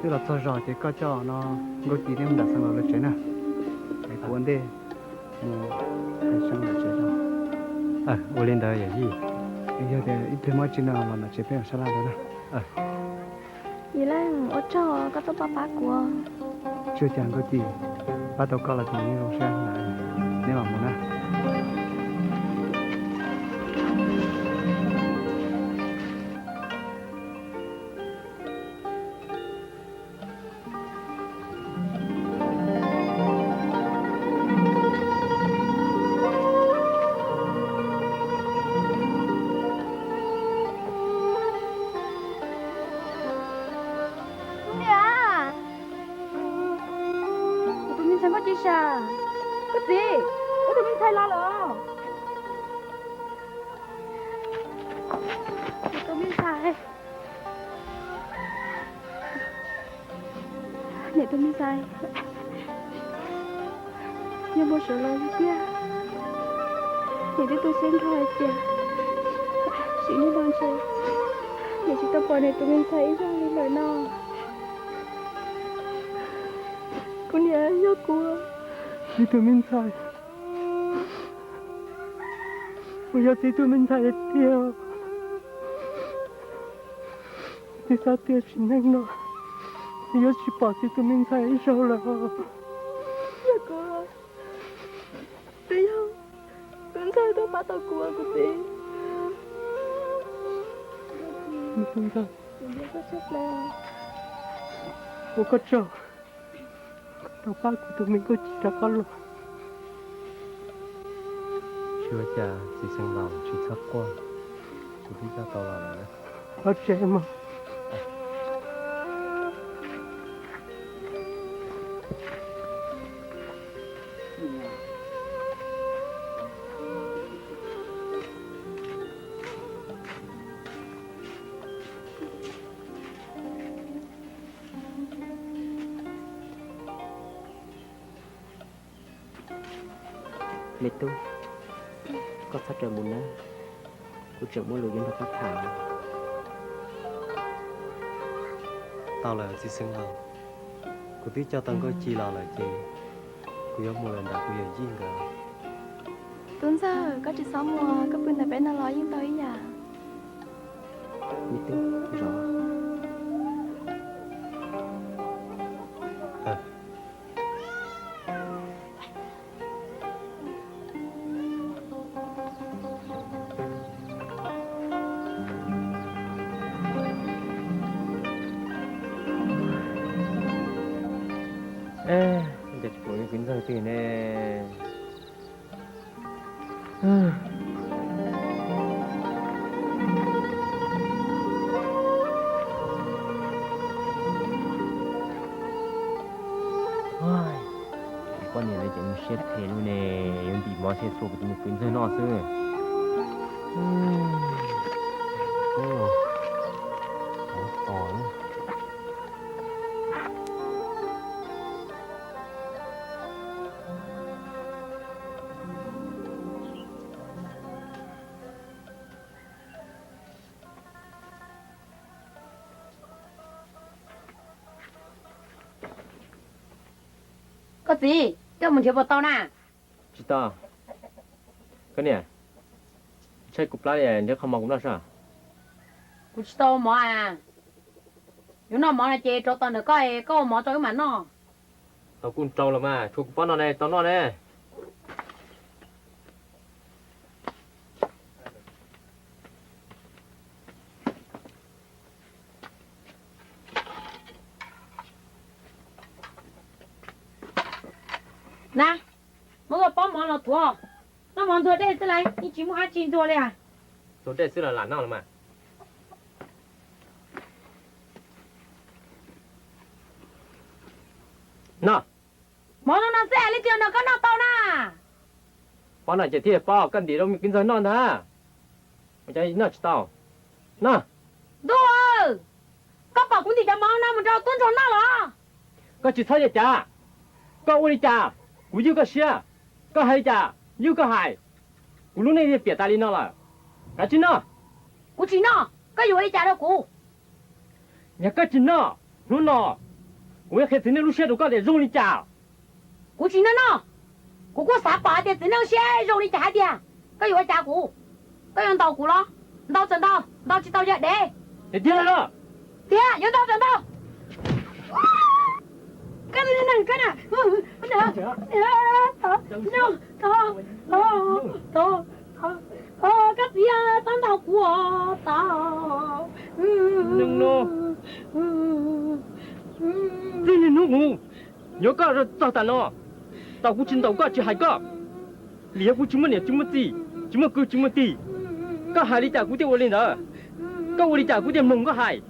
Twb los txog zos ces koj coj no Nkauj Ci neb mus nram Xeev Laus lawv tsev na, es kuv ua ntej mus hais Xeev Laus tsev. Ua li ntawd yawm yij. Yog tias ib pliag muaj tsi no los nram tsev peb mam sab laj ntawd na. Yij Leej, ua tsaug koj tuaj pab pab kuv. Tsis ua cas Nkauj Ci, pab tau koj los ces yeej zoo siab lawm. Neb mam mus na. Kuv niam, kuv tus me ntxhais Nkauj Ci sas. Koj txiv, koj tus me ntxhais los lawm. Kuv tus me ntxhais. Niam tus me ntxhais, yog muaj sawv los tiag, niam twb tu siab nrho hais tias sim neej no ntshe niam tsis tau pom niam tus me ntxhais ib zaug li lawm no. Kuv niam, yog kuv, txiv tus me ntxhais, kuv yog txiv tus me ntxhais tiag. Txiv xav tias sim neej no txiv yuav tsis pom txiv tus me ntxhais ib zaug lawm. Yog kuv, twb yog tus ntxhais tuaj pab tau kuv, kuv txiv. Ua koj tsaug, koj tau pab kuv tus me Nkauj Ci rov qab los. Tsis ua cas txiv Xeev Laus, tsis txhob quaj, kuv twb coj tau los lawm. Los tsev mas. Me tub, koj txhob rawm mus nawb, kuv tseem muaj lus yuav nrog koj tham. Tau lawm txiv Xeev Laus, kuv twb coj tau Nkauj Ci los lawm ces kuv yuav mus lawm nram kuv yawm yij nkawd. Tub Ntxawg, koj tsis txhob mus, koj pw ntawm peb no los yeej tau ib yam. Me tub, zov. Cas tsis pom me kwv ntxawg twg ne? Poj niam no ces mus siab phem lub ne, yuav ntim mov thiaj txhua kuv tus me kwv ntxawg noj xwb. Koj txiv, koj mus nrhiav puas tau na? Tsis tau. Koj niam, tshaib kuv plab li, nrhiav qhov mov kuv noj saib. Kuv tsis tau mov a. Yuav noj mov no ces rau tau ntawm koj, koj ua mov rau wb mam noj. Tau kuj rau los mas, tshuav kuv pob no ne, tau noj ne. Na, muab koj pob mov los tuav, noj mov ntxuag dej xwb lauj, yeej tsis muaj dab tsi ntxuag li as. Tuav dej xwb los lam noj los mas. Noj. Mov zoo no xwb leej twg nrog koj noj tau na? Pob no ces thiaj pob koj ntim rau me kwv ntxawg noj ntag. Ua cas noj tsis tau? Noj. Ntuj, koj pom kuv ntim cov mov no mus nrog tub ntsuag noj los? Koj tsis txhob ua cas. Koj ua li cas kuv ywj koj siab, koj hais li cas ywj koj hais. Kuv lub neej piam tas li no lawm, kav tsij noj. Kuv tsis noj, koj yuav ua li cas rau kuv? Yog koj tsis noj, hnub no kuv yuav qhia txiv neej lub siab rau koj tias zoo li cas. Kuv tsis noj noj, kuv kuj xav pom hais tias txiv neej lub siab zoo li cas hais tias koj yuav ua cas kuv. Koj yuav ntaus kuv los? Ntaus txawm ntaus, ntaus tsis tau yog dev. Tiag tiag los? Tiag, yuav ntaus txawm ntaus. Koj txiv, txhob ntaus kuv os, tau. Txij niaj hnub kuv nyob koj txog tas no, tau kuv tsis ntaus koj tsis hais koj, vim yog kuv tsis muaj niam tsis muaj txiv, tsis muaj kwv tsis muaj tij. Koj hais li cas kuv thiaj ua li ntawd, koj ua li cas kuv thiaj mloog koj hais.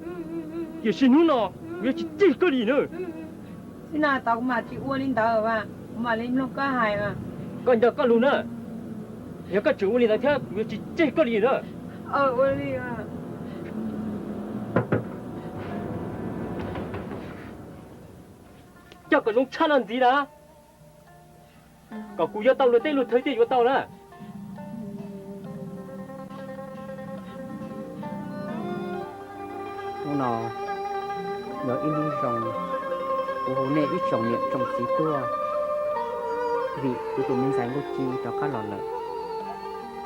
Tiam sis hnub no kuv yuav tsis cig koj li na. Txij no tau kuv mam tsis ua li ntawd, kuv mam li mloog koj hais. Koj nco koj lus na, yog koj tseem ua li ntawd thiab kuv yuav tsis cig koj li na. Coj kom zoo tshaj no ntxiv na, kom kuv yuav tau luag tej lus thawj thiaj yuav tau na. Hnub no yog ib hnub zoo, kuv hu nej ib tsoom niam tsoom txiv tuaj, vim kuv tus me ntxhais Nkauj Ci rov qab los lawm.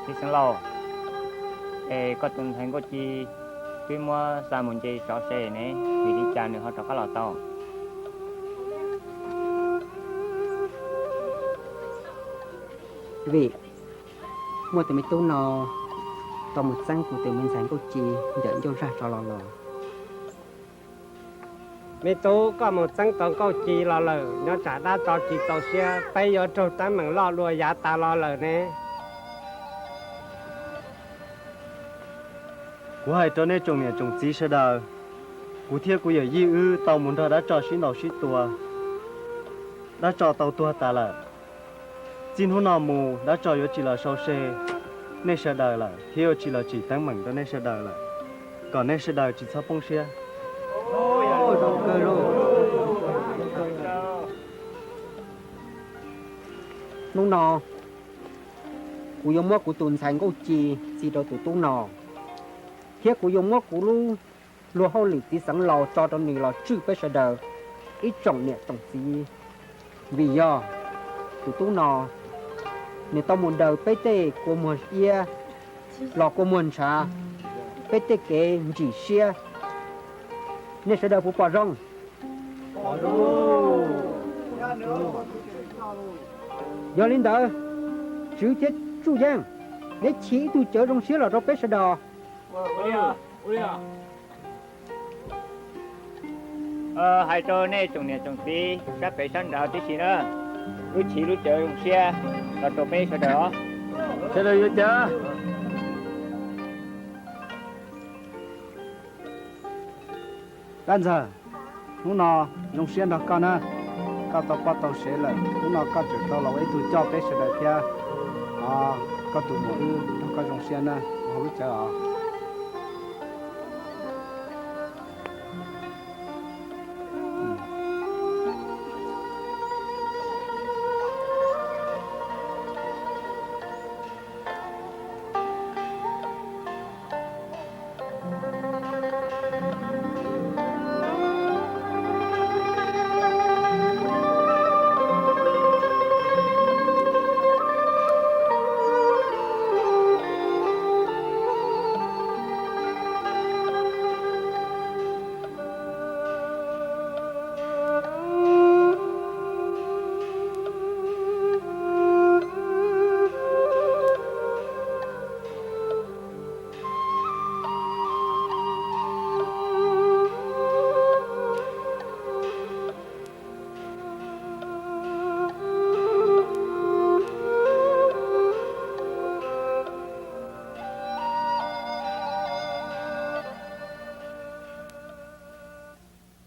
Txiv xeev laus, es koj tus ntxhais Nkauj Ci twb muab xa mus nce tsov se ne, vim li cas nws ho rov qab los tau? Vim muaj tus me tub no tau mus txeeb kuv tus me ntxhais Nkauj Ci ntawm ncauj zaj tsov los los. Me tub, koj mus txeeb tau Nkauj Ci los lawm, nyob tsam dab tsov tsis txaus siab, peb yuav raug teeb meem loj dua yav tas los lawm ne. Kuv hais rau nej tsoom niam tsoom txiv sawv daws, kuv thiab kuv yawm yij wb tau mus nrog dab tsov sib ntaus sib tua, dab tsov tau tuag tas lawm. Txij hnub no mus dab tsov yuav tsis los sau se nej sawv daws lawm thiab yuav tsis los tsim teeb meem rau nej sawv daws lawm, kom nej sawv daws tsis txhob poob siab. Hnub no kuv yuav muab kuv tus ntxhais Nkauj Ci txi rau tus tub no, thiab kuv yuav muab kuv lub luag hauj lwm txiv xeev laus tso rau nws los tswj peb sawv daws ib tsoom niam tsoom txiv. Vim yog tus tub no nws tau mus daws peb tej kua muag iab los kua muag ntshav, peb tej kev ntsim siab. Nej sawv daws puas pom zoo? Yog li ntawd, Tswv thiab Tsuj Yeej, neb chim ib tug cawv zoo siab los rau peb sawv daws. Hais rau nej tsoom niam tsoom txiv sab pem sab nraud tib si na, wb chim lub cawv zoo siab los rau peb sawv daws os. Sawv daws yuav cawv. Dab Ntxawg, hnub no zoo siab nrog koj na, koj tau poj tau sev lawm, hnub no koj tseem tau los ua ib tug coj peb sawv daws thiab. Koj tus muam wb nrog koj zoo siab na, ua hauv lub cawv os.